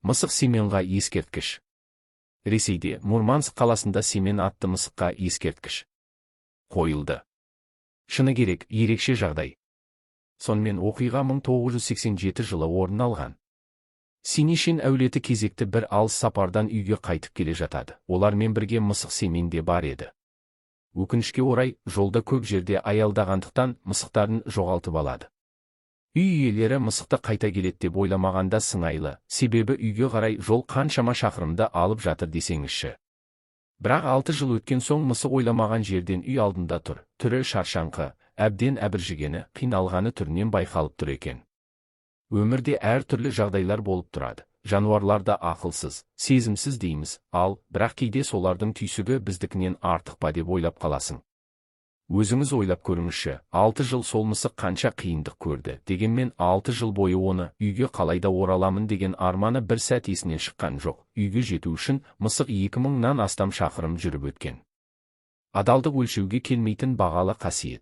Мысық Семенға ескерткіш. Ресейде, Мурманск қаласында Семен атты мысыққа ескерткіш қойылды. Шыны керек, ерекше жағдай. Сонымен, оқиға 1987 жылы орын алған. Синишин әулеті кезекті бір алыс сапардан үйге қайтып келе жатады. Олармен бірге мысық Семен де бар еді. Өкінішке орай, жолда көп жерде аялдағандықтан, мысықтарын жоғалтып алады. Үй иелері мысықты қайта келеді деп ойламағанда сыңайлы, себебі үйге қарай жол қаншама шақырымды алып жатыр десеңізші. Бірақ 6 жыл өткен соң мысық ойламаған жерден үй алдында тұр. Түрі шаршаңқы, әбден әбіржігені, қиналғаны түрінен байқалып тұр екен. Өмірде әр түрлі жағдайлар болып тұрады. Жануарлар да ақылсыз, сезімсіз дейміз, ал бірақ кейде солардың түйсігі біздікінен артық па деп ойлап қаласың. Өзіңіз ойлап көріңізші, 6 жыл сол мысық қанша қиындық көрді. Дегенмен 6 жыл бойы оны үйге қалайда ораламын деген арманы бір сәт есінен шыққан жоқ. Үйге жету үшін мысық 2000-нан астам шақырым жүріп өткен. Адалдық өлшеуге келмейтін бағалы қасиет.